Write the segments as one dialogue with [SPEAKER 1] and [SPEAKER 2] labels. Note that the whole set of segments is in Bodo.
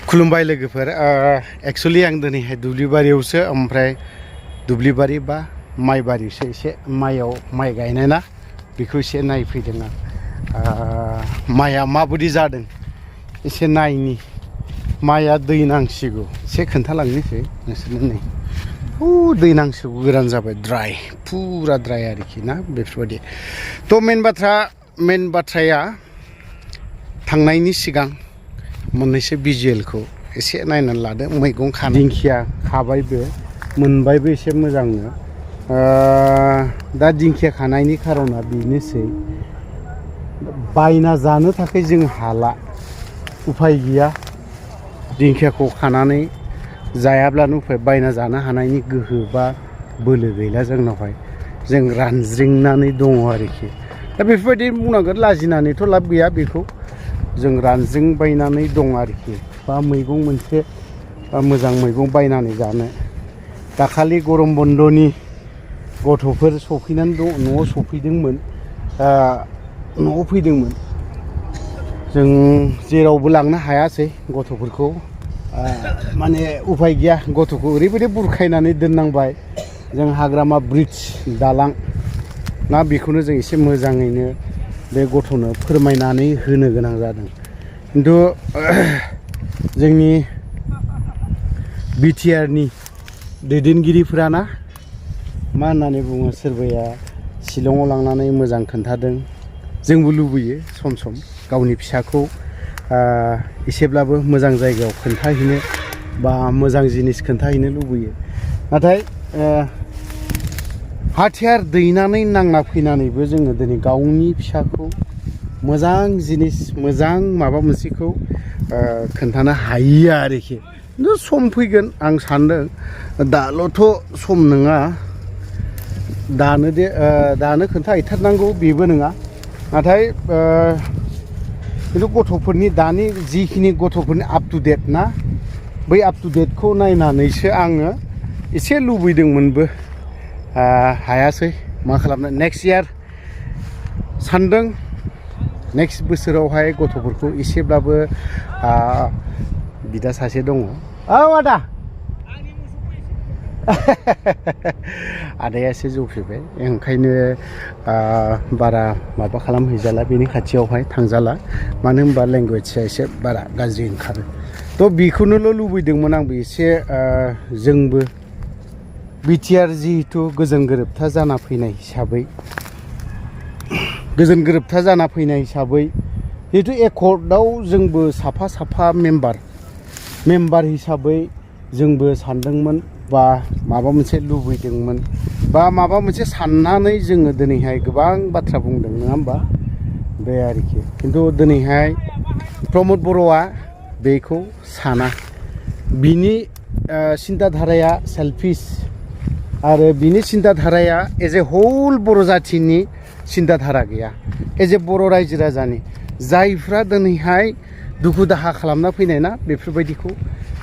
[SPEAKER 1] खुलुमबाय लोगोफोर एक्चुअली आं दिनैहाय दुब्लिबारियावसो ओमफ्राय दुब्लिबारि बा माइबारिसो एसे माइ गायनाय ना बेखौ एसे नायफैदों आं माइया माबायदि जादों एसे नायनि माइया दै नांसिगौ एसे खोन्थालांनोसै नोंसोरनो नै दै नांसिगौ गोरान जाबाय ड्राइ फुरा ड्राइ आरोखि ना बेफोरबायदि थ' मेन बाथ्राया थांनायनि सिगां मोननैसो भिजुवेलखौ एसे नायनानै लादो मैगं दिंखिया खाबायबो मोनबायबो एसे मोजांनो दा दिंखिया खानायनि खारना बेनोसै बायना जानो थाखाय जों हाला उफाय गैया दिंखियाखौ खानानै जायाब्लानो उफाय बायना जानो हानायनि गोहो बा बोलो गैला जोंनावहाय जों रानज्रिंनानै दङ आरोखि दा बेफोरबायदि बुंनांगोन लाजिनानैथ' लाब गैया बेखौ जों रानज्रिंबायनानै दं आरोखि बा मैगं मोनसे मोजां मैगं बायनानै जानो दाखालि गरम बन्दनि गथ'फोर सफैनानै दं न'आव सफैदोंमोन न'आव फैदोंमोन जों जेरावबो लांनो हायासै गथ'फोरखौ माने उफाय गैया गथ'खौ ओरैबायदि बुरखायनानै दोननांबाय जों हाग्रामा ब्रिज दालां ना बेखौनो जों एसे मोजाङैनो बे गथ'नो फोरमायनानै होनो गोनां जादों खिन्थु जोंनि बिटिआरनि दैदेनगिरिफोरा ना मा होननानै बुङो सोरबाया शिलंआव लांनानै मोजां खोन्थादों जोंबो लुबैयो सम सम गावनि फिसाखौ एसेब्लाबो मोजां जायगायाव खोन्थाहैनो बा मोजां जिनिस खोन्थाहैनो लुबैयो नाथाय हाथियार दैनानै नांना फैनानैबो जोङो दिनै गावनि फिसाखौ मोजां जिनिस मोजां माबा मोनसेखौ खोन्थानो हायो आरोखि खिन्थु सम फैगोन आं सान्दों दाल'थ' सम नङा दानो खोन्थाहैथारनांगौ बेबो नङा नाथाय खिन्थु गथ'फोरनि दानि जिखिनि गथ'फोरनि आप टु डेट ना बै आप टु डेटखौ नायनानैसो आङो एसे लुबैदोंमोनबो हायासै मा खालामनो नेक्स्ट इयार सान्दों नेक्स्ट बोसोरावहाय गथ'फोरखौ एसेब्लाबो बिदा सासे दङ औ आदा आदाया एसे जौफैबाय ओंखायनो बारा माबा खालामहैजाला बेनि खाथियावहाय थांजाला मानो होनबा लेंगुवेजआ एसे बारा गाज्रि ओंखारो थ' बेखौनोल' लुबैदोंमोन आंबो एसे जोंबो बिटिआर जिहेथु गोजोन गोरोबथा जाना फैनाय हिसाबै जिहेथु एकर्डआव जोंबो साफा मेम्बार हिसाबै जोंबो सानदोंमोन बा माबा मोनसे लुबैदोंमोन बा माबा मोनसे साननानै जोङो दिनैहाय गोबां बाथ्रा बुंदों नङा होमबा बे आरोखि खिन्थु दिनैहाय प्रमद बर'आ बेखौ साना बिनि सिन्ताधाराया सेल्फिस आरो बिनि सिन्ताधाराया एज ए हल बर' जाथिनि सिन्ताधारा गैया एज ए बर' रायजो राजानि जायफ्रा दिनैहाय दुखु दाहा खालामना फैनाय ना बेफोरबायदिखौ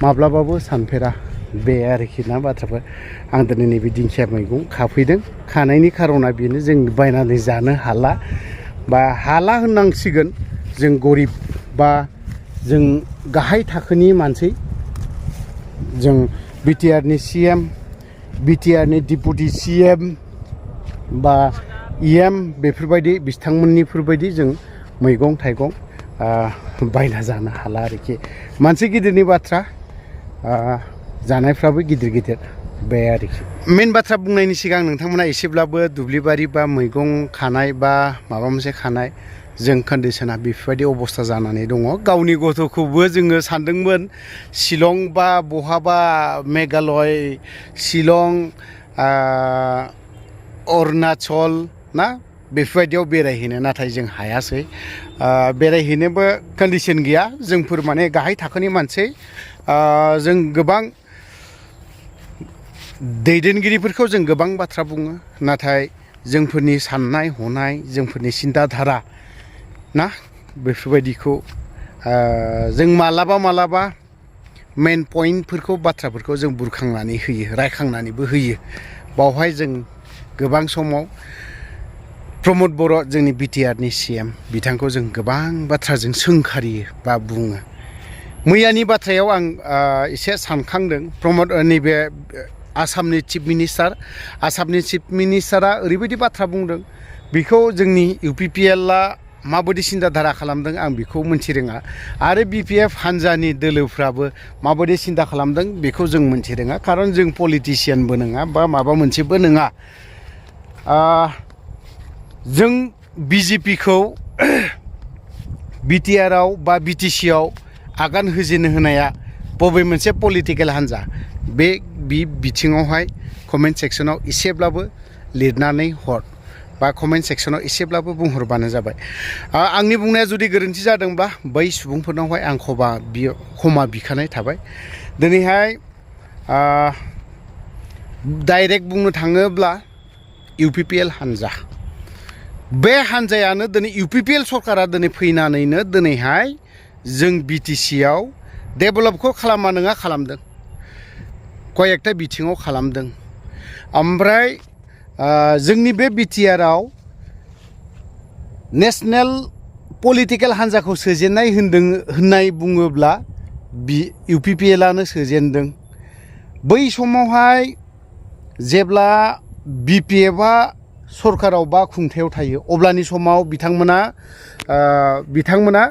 [SPEAKER 1] माब्लाबाबो सानफेरा बे आरोखि ना बाथ्राफोर आं दिनै नैबे दिंखिया मैगं खाफैदों खानायनि खारना बेनो जों बायनानै जानो हाला बा हाला होननांसिगोन जों गरिब बा जों गाहाय थाखोनि मानसि जों बिटिआरनि सिएम बिटिआरनि डिपुटि सिएम बा इएम बेफोरबायदि बिथांमोननिफोरबायदि जों मैगं थाइगं बायना जानो हाला आरोखि मानसि गिदिरनि बाथ्रा जानायफ्राबो गिदिर बे आरोखि मेन बाथ्रा बुंनायनि सिगां नोंथांमोना एसेब्लाबो दुब्लिबारि बा मैगं खानाय बा माबा मोनसे खानाय जों कन्डिसना बेफोरबायदि अबस्था जानानै दङ गावनि गथ'खौबो जोङो सानदोंमोन शिलं बा बहाबा मेघालय शिलं अरुणाचल ना बेफोरबायदियाव बेरायहैनो नाथाय जों हायासै बेरायहैनोबो कन्डिसन गैया जोंफोर माने गाहाय थाखोनि मानसि जों गोबां दैदेनगिरिफोरखौ जों गोबां बाथ्रा बुङो नाथाय जोंफोरनि साननाय हनाय जोंफोरनि सिन्ताधारा ना बेफोरबायदिखौ जों मालाबा मेन पइन्टफोरखौ बाथ्राफोरखौ जों बुरखांनानै होयो रायखांनानैबो होयो बावहाय जों गोबां समाव प्रमद बर' जोंनि बिटिआरनि सिएम बिथांखौ जों गोबां बाथ्राजों सोंखारियो बा बुङो मैयानि बाथ्रायाव आं एसे सानखांदों प्रमद नैबे आसामनि चिफ मिनिस्टारा ओरैबायदि बाथ्रा बुंदों बेखौ जोंनि UPPLआ माबायदि सिन्थाधारा खालामदों आं बेखौ मोनथिरोङा आरो BPF हान्जानि दोलोफ्राबो माबायदि सिन्था खालामदों बेखौ जों मोनथिरोङा खारन जों पलिटिशियानबो नङा बा माबा मोनसेबो नङा जों BJPखौ BTRआव बा BTCआव आगान होजेननो होनाया बबे मोनसे पलिटिकेल हान्जा बे बिथिङावहाय कमेन्ट सेक्सनाव एसेब्लाबो लिरनानै हर बा कमेन्ट सेक्सनाव एसेब्लाबो बुंहरबानो जाबाय आंनि बुंनाया जुदि गोरोन्थि जादोंब्ला बै सुबुंफोरनावहाय आं क्षमा बिखानाय थाबाय दिनैहाय डाइरेक्ट बुंनो थाङोब्ला UPPL हान्जा बे हान्जायानो दिनै UPPL सरकारा दिनै फैनानैनो दिनैहाय जों BTCआव डेभेलपखौ खालामा नङा खालामदों कयेकटा बिथिङाव खालामदों ओमफ्राय जोंनि बे BTRआव नेशनेल पलिटिकेल हान्जाखौ सोजेननाय होननाय बुङोब्ला UPPLआनो सोजेनदों बै समावहाय जेब्ला BPFआ सरकाराव बा खुंथायाव थायो अब्लानि समाव बिथांमोना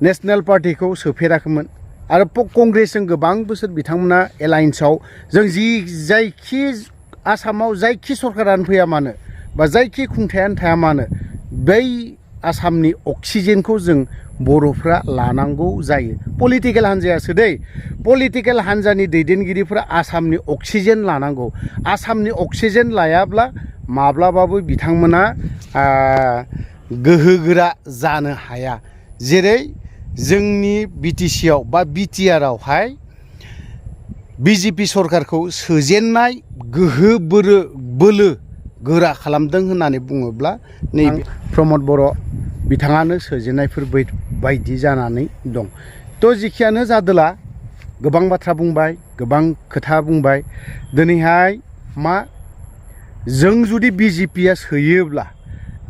[SPEAKER 1] नेशनेल पार्टिखौ सोफेराखैमोन आरो कंग्रेसजों गोबां बोसोर बिथांमोना एलायन्सआव जों जायखि आसामाव जायखि सरकारानो फैया मानो बा जायखि खुंथायानो थाया मानो बै आसामनि अक्सिजेनखौ जों बर'फ्रा लानांगौ जायो पलिटिकेल हान्जायासो दै पलिटिकेल हान्जानि दैदेनगिरिफोरा आसामनि अक्सिजेन लानांगौ आसामनि अक्सिजेन लायाब्ला माब्लाबाबो बिथांमोना गोहोगोरा जानो हाया जेरै जोंनि BTCआव बा BTRआवहाय BJP सरकारखौ सोजेननाय गोहो बोलो गोरा खालामदों होननानै बुङोब्ला नैबे प्रमद बर' बिथाङानो सोजेननायफोर बायदि जानानै दं थ' जिखियानो जादोला गोबां बाथ्रा बुंबाय गोबां खोथा बुंबाय दिनैहाय मा जों जुदि BJPआ सोयोब्ला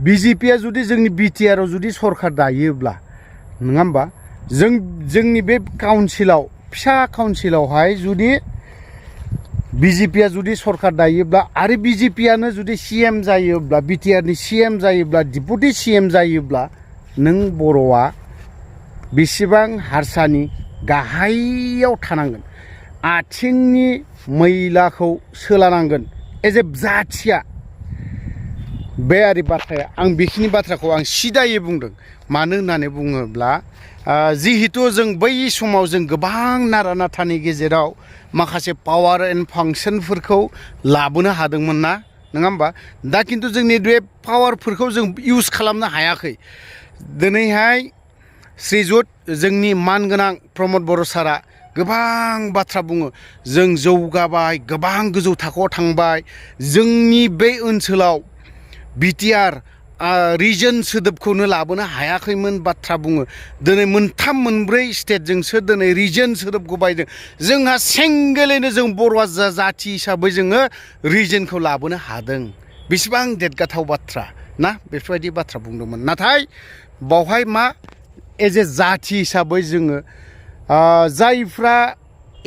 [SPEAKER 1] BJPआ जुदि जोंनि BTRआव जुदि सरकार दायोब्ला नङा होमबा जोंनि बे काउन्सिलाव फिसा काउन्सिलावहाय जुदि BJPआ जुदि सरकार दायोब्ला आरो BJPआनो जुदि CM जायोब्ला BTRनि CM जायोब्ला डिपुटि CM जायोब्ला नों बर'आ बेसेबां हारसानि गाहायाव थानांगोन आथिंनि मैलाखौ सोलानांगोन एज ए जाथिया बे आरि बाथ्राया आं बेखिनि बाथ्राखौ आं सिदायै बुंदों मानो होननानै बुङोब्ला जिहेतु जों बै समाव जों गोबां नारा नाथानि गेजेराव माखासे पावार एन्ड फांसनफोरखौ लाबोनो हादोंमोन ना नङा होमबा दा खिन्थु जोंनि बे पावारफोरखौ जों इउज खालामनो हायाखै दिनैहाय श्रीजुत जोंनि मानगोनां प्रमद बर' सारा गोबां बाथ्रा बुङो जों जौगाबाय गोबां गोजौ थाखोआव थांबाय जोंनि बे ओनसोलाव BTR रिजन सोदोबखौनो लाबोनो हायाखैमोन बाथ्रा बुङो दिनै मोनथाम मोनब्रै स्टेटजोंसो दिनै रिजन सोदोबखौ बायदों जोंहा सिंगेलैनो जों बर'आ जाथि हिसाबै जोङो रिजनखौ लाबोनो हादों बेसेबां देरगाथाव बाथ्रा ना बेफोरबायदि बाथ्रा बुंदोंमोन नाथाय बावहाय मा एज ए जाथि हिसाबै जोङो जायफ्रा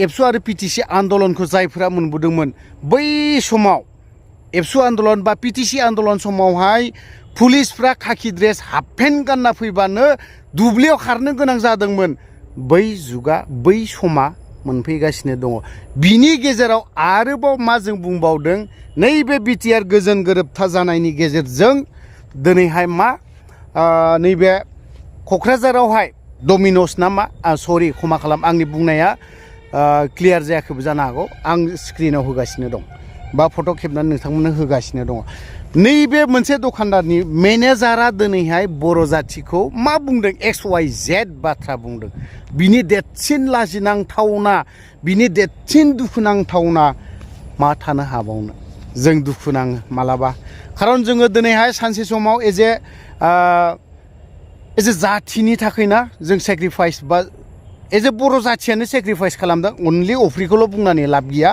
[SPEAKER 1] एबसु आरो PTC आन्दलनखौ जायफ्रा मोनबोदोंमोन बै समाव एबसु आन्दलन बा PTC आन्दलन समावहाय पुलिसफ्रा खाखि ड्रेस हाफ पेन्ट गानना फैबानो दुब्लियाव खारनो गोनां जादोंमोन बै जुगा बै समा मोनफैगासिनो दङ बिनि गेजेराव आरोबाव मा जों बुंबावदों नैबे BTR गोजोन गोरोबथा जानायनि गेजेरजों दिनैहाय मा नैबे क'क्राझारावहाय डमिन'स ना मा सरि क्षमा खालाम आंनि बुंनाया क्लियार जायाखैबो जानो हागौ आं स्क्रिनाव होगासिनो दं बा फट' खेबनानै नोंथांमोननो होगासिनो दङ नैबे मोनसे दखानदारनि मेनेजारा दिनैहाय बर' जाथिखौ मा बुंदों XYZ बाथ्रा बुंदों बिनि देरसिन लाजिनांथावना बिनि देरसिन दुखुनांथावना मा थानो हाबावनो जों दुखु नाङो मालाबा खारन जोङो दिनैहाय सानसे समाव एज ए जाथिनि थाखाय ना जों सेक्रिफाइस बा एज ए बर' जाथियानो सेक्रिफाइस खालामदों अनलि अफ्रिखौल' बुंनानै लाब गैया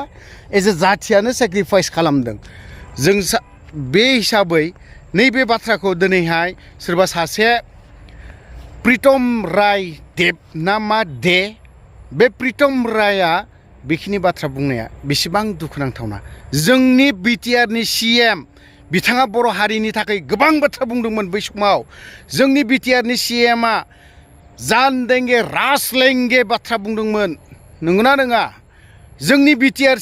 [SPEAKER 1] एज ए जाथियानो सेक्रिफाइस खालामदों जों बे हिसाबै नैबे बाथ्राखौ दिनैहाय सोरबा सासे प्रीतम राय देब ना मा दे बे प्रीतम राया बेखिनि बाथ्रा बुंनाया बेसेबां दुखुनांथावना जोंनि बिटिआरनि सीएम बिथाङा बर' हारिनि थाखाय गोबां बाथ्रा बुंदोंमोन बै समाव जोंनि बिटिआरनि सीएमआ जान देंगे राज लेंगे बाथ्रा बुंदोंमोन नंगौना नङा जोंनि बिटिआर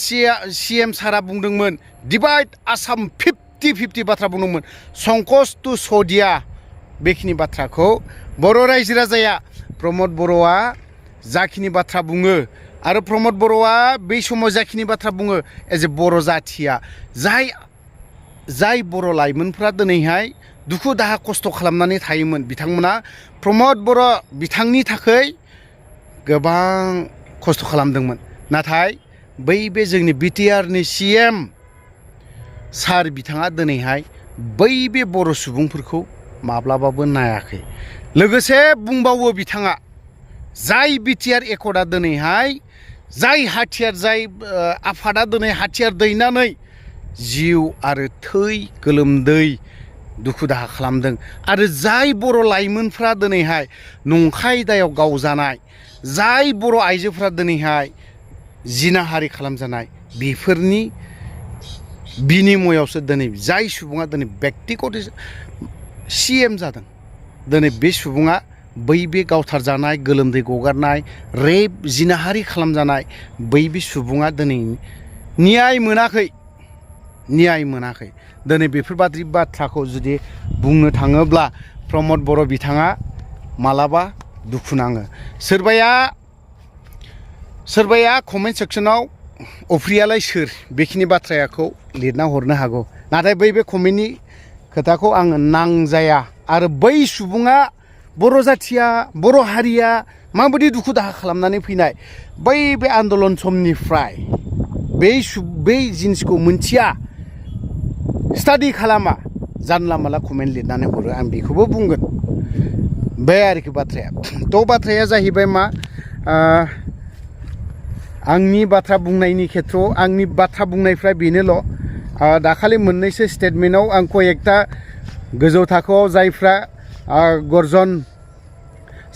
[SPEAKER 1] सीएम सारा बुंदोंमोन डिवाइड आसाम 50-50 बाथ्रा बुंदोंमोन संकस टु सदिया बेखिनि बाथ्राखौ बर' रायजो राजाया प्रमद बर'आ जाखिनि बाथ्रा बुङो आरो प्रमद बर'आ बै समाव जाखिनि बाथ्रा बुङो एज ए बर' जाथिया जाय बर' लाइमोनफ्रा दिनैहाय दुखु दाहा खस्थ' खालामनानै थायोमोन बिथांमोना प्रमद बर' बिथांनि थाखाय गोबां खस्थ' खालामदोंमोन नाथाय बै बे जोंनि बिटिआरनि सीएम सार बिथाङा दिनैहाय बै बे बर' सुबुंफोरखौ माब्लाबाबो नायाखै लोगोसे बुंबावो बिथाङा जाय बिटिआर एकर्डआ दिनैहाय जाय हाथियार जाय आफादा दिनै हाथियार दैनानै जिउ आरो थै गोलोमदै दुखु दाहा खालामदों आरो जाय बर' लाइमोनफ्रा दिनैहाय नंखाय दायाव गावजानाय जाय बर' आइजोफ्रा दिनैहाय जिनाहारि खालामजानाय बेफोरनि बिनिमयावसो दिनै जाय सुबुङा दिनै बेक्तिगत सीएम जादों दिनै बे सुबुङा बै बे गावथारजानाय गोलोमदै गगारनाय रेप जिनाहारि खालामजानाय बै बे सुबुङा दिनै न्याय मोनाखै दिनै बेफोरबादि बाथ्राखौ जुदि बुंनो थाङोब्ला प्रमद बर' बिथाङा मालाबा दुखु नाङो सोरबाया कमेन्ट सेक्सनाव अफ्रियालाय सोर बेखिनि बाथ्राखौ लिरना हरनो हागौ नाथाय बै बे कमेन्टनि खोथाखौ आङो नांजाया आरो बै सुबुङा बर' जाथिया बर' हारिया माबायदि दुखु दाहा खालामनानै फैनाय बै बे आन्दलन समनिफ्राय बै जिनिसखौ मोनथिया स्टाडि खालामा जानला माला कमेन्ट लिरनानै हरो आं बेखौबो बुंगोन बे आरोखि बाथ्राया बाथ्राया जाहैबाय मा आंनि बाथ्रा बुंनायनि खेथ्रआव आंनि बाथ्रा बुंनायफ्रा बेनोल' दाखालि मोननैसो स्टेटमेन्टआव आं कयेकथा गोजौ थाखोआव जायफ्रा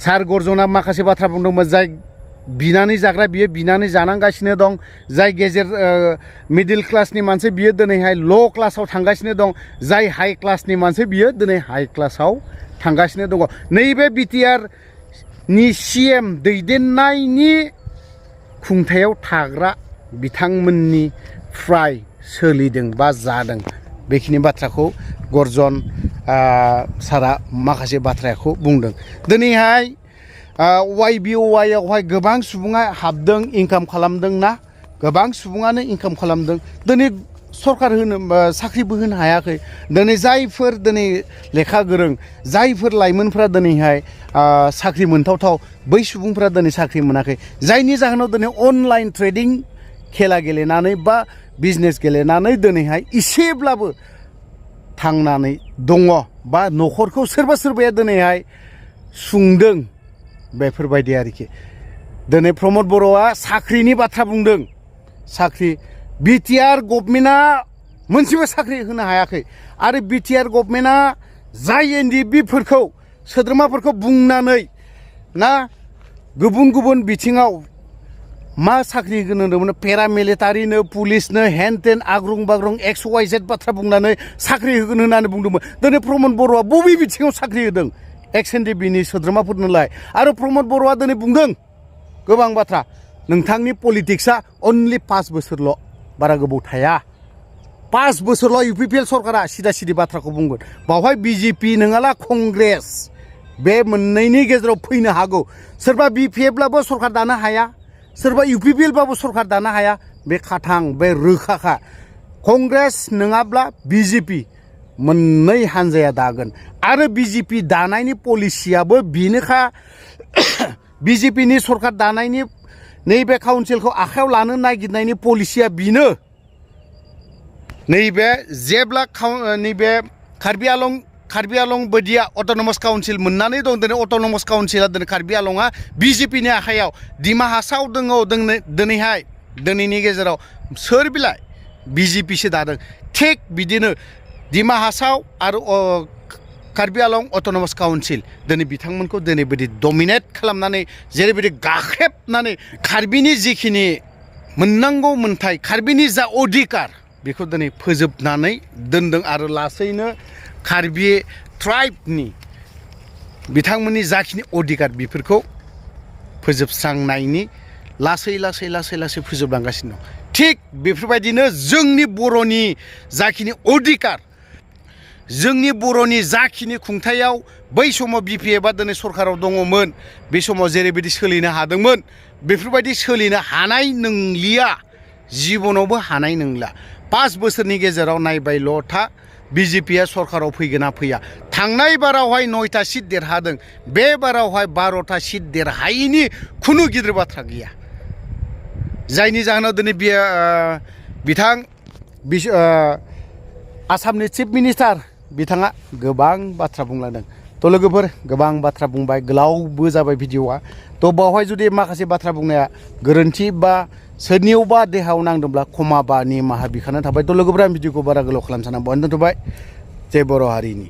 [SPEAKER 1] सार गर्जना माखासे बाथ्रा बुंदोंमोन जाय बिनानै जाग्रा बियो बिनानै जानांगासिनो दं जाय गेजेर मिडिल क्लासनि मानसि बियो दिनैहाय ल' क्लासाव थांगासिनो दं जाय हाइ क्लासनि मानसि बियो दिनै हाइ क्लासाव थांगासिनो दङ नैबे बिटिआरनि सीएम दैदेननायनि खुंथायाव थाग्रा बिथांमोननिफ्राय सोलिदों बा जादों बेखिनि बाथ्राखौ गर्जन सारा माखासे बाथ्राखौ बुंदों दिनैहाय YBOI आवहाय गोबां सुबुङा हाबदों इनकाम खालामदों ना गोबां सुबुङानो इनकाम खालामदों दिनै सरकार साख्रिबो होनो हायाखै दिनै जायफोर दिनै लेखा गोरों जायफोर लाइमोनफ्रा दिनैहाय साख्रि मोनथावथाव बै सुबुंफ्रा दिनै साख्रि मोनाखै जायनि जाहोनाव दिनै अनलाइन ट्रेडिं खेला गेलेनानै बा बिजनेस गेलेनानै दिनैहाय एसेब्लाबो थांनानै दङ बा न'खरखौ सोरबाया दिनैहाय सुंदों बेफोरबायदि आरोखि दिनै प्रमद बर'आ साख्रिनि बाथ्रा बुंदों साख्रि बिटिआर गभर्नमेन्टआ मोनसेबो साख्रि होनो हायाखै आरो बिटिआर गभर्नमेन्टआ जाय NDFBफोरखौ सोद्रोमाफोरखौ बुंनानै ना गुबुन बिथिङाव मा साख्रि होनो होनदोंमोन पेरामिलिटारिनो पुलिसनो हेन टेन आग्रुं बाग्रुं XYZ बाथ्रा बुंनानै साख्रि होगोन होननानै बुंदोंमोन दिनै प्रमद बर'आ बबे बिथिङाव साख्रि होदों NDFBनि सोद्रोमाफोरनोलाय आरो प्रमद बर'आ दिनै बुंदों गोबां बाथ्रा नोंथांनि पलिटिक्सआ अनलि 5 बोसोरल' बारा गोबाव थाया 5 बोसोरल' UPPL सरकारा सिदा बाथ्राखौ बुंगोन बावहाय BJP नङाला कंग्रेस बे मोननैनि गेजेराव फैनो हागौ सोरबा BPFब्लाबो सरकार दानो हाया सोरबा UPPLबाबो सरकार दानो हाया बे खाथां बे रोखाखा कंग्रेस नङाब्ला BJP मोननै हानजाया दागोन आरो BJP दानायनि पलिसियाबो बेनोखा BJPनि सरकार दानायनि नैबे काउन्सिलखौ आखायाव लानो नागिरनायनि पलिसिया बेनो नैबे जेब्ला नैबे कार्बि आलं बायदिया अट'नमास काउन्सिल मोननानै दं दिनै अट'नमास काउन्सिला दिनै कार्बि आलंआ BJPनि आखायाव डिमा हासाव दङ दिनैहाय दिनैनि गेजेराव सोर बिलाइ BJPसो दादों थिग बिदिनो डिमा हासाव आरो कार्बि आलं अट'नमास काउन्सिल दिनै बिथांमोनखौ दिनैबायदि डमिनेट खालामनानै जेरैबायदि गाख्रेबनानै कार्बिनि जिखिनि मोननांगौ मोन्थाय कार्बिनि जा अधिकार बेखौ दिनै फोजोबनानै दोनदों आरो लासैनो कार्बि ट्राइबनि बिथांमोननि जाखिनि अधिकार बेफोरखौ फोजोबस्रांनायनि लासै फोजोबलांगासिनो दं। थिग बेफोरबायदिनो जोंनि बर'नि जाखिनि अधिकार जोंनि बर'नि जाखिनि खुंथायाव बै समाव बिपिएफआ दिनै सरकाराव दङमोन बे समाव जेरैबायदि सोलिनो हादोंमोन बेफोरबायदि सोलिनो हानाय नंलिया जिबनावबो हानाय नंला 5 बोसोरनि गेजेराव नायबायल' था बिजेपिआ सरकाराव फैगोन ना फैया थांनाय बारावहाय 9टा सिट देरहादों बे बारावहाय 12टा सिट देरहायैनि खुनु गिदिर बाथ्रा गैया जायनि जाहोनाव दिनै बिथां आसामनि चिफ मिनिस्टार बिथाङा गोबां बाथ्रा बुंलांदों थ' लोगोफोर गोबां बाथ्रा बुंबाय गोलावबो जाबाय भिडिअआ थ' बावहाय जुदि माखासे बाथ्रा बुंनाया गोरोन्थि बा सोरनियावबा देहायाव नांदोंब्ला क्षमा बा निमाहा बिखानो थाबाय थ' लोगोफोर आं भिडिअखौ बारा गोलाव खालामनो साना बहायनो दोनथ'बाय जय बर' हारिनि।